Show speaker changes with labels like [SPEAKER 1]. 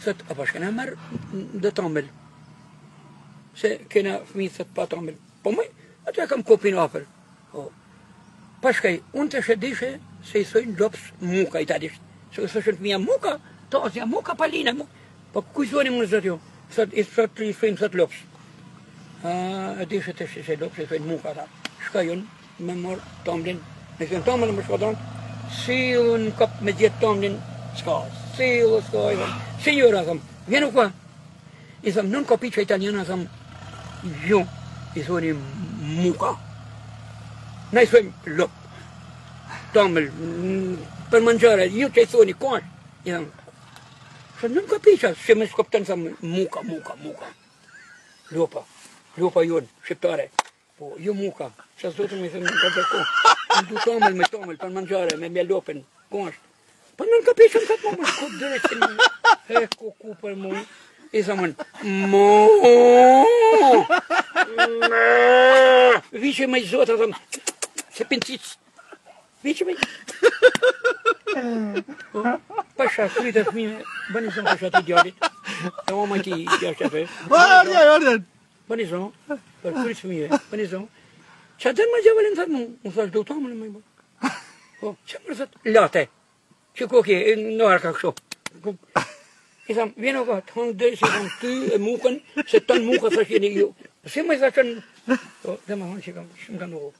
[SPEAKER 1] Thot, a pa shkena marrë do tamël. Se kena fëmijë, thot, pa tamël. Po më, atë e kam kopin afër. Po, pashkaj, unë të shedishe se i thojnë lopës muka italisht. Se i thoshin fëmija muka, të asja muka palina, muka. Po ku i thoni më zot ju? Thot, i thot, i thojnë thot lopës. A, e dishe të se lopës, i thojnë muka, tha. Shka junë, me morë tamlin, me thënë tamlin më shkodron, sillu në kop me gjetë tamlin, s'ka, sillu, s'ka, i thëmë, signora, thëmë, vjenu qua, I thëm, non capisce italiano, thëm, ju, i thoni muka. Na i thojmë lop, tamël, per mangiare, ju që i thoni, ku është? I thëm, se non capisce, se më s'kupton, thëm, muka, muka, muka. Lopa, lopa jonë, shqiptare. Po, ju muka, që zotën me thëmë, në të ku, në du tamël me tamël, per mangiare, me me lopën, ku është? Po non capisce, më thotë, më shku drejtin, e ku ku për mu, i thëmën, mo, me, viqe me i zotë, thëmë, se pincicë, viqe me i Po, pasha, krytë e fëmime, bëni zonë pasha të djalit, e o ma ti jashtë e fe.
[SPEAKER 2] Ardhja, ardhja.
[SPEAKER 1] Bëni zo, për kryt fëmijëve, bëni zo. Qa dënë më gjavalen, thot mu, unë thash, do tamën më i bë. Po, që më thot, late, që ku ke, në arka kështu. I tham, vjen o ka, të hëngë dhe, se tham, ty e mukën, se tënë mukën, thash jeni ju. Si më i thashën, po, dhe më hënë që kam, shumë kanë ndodhur.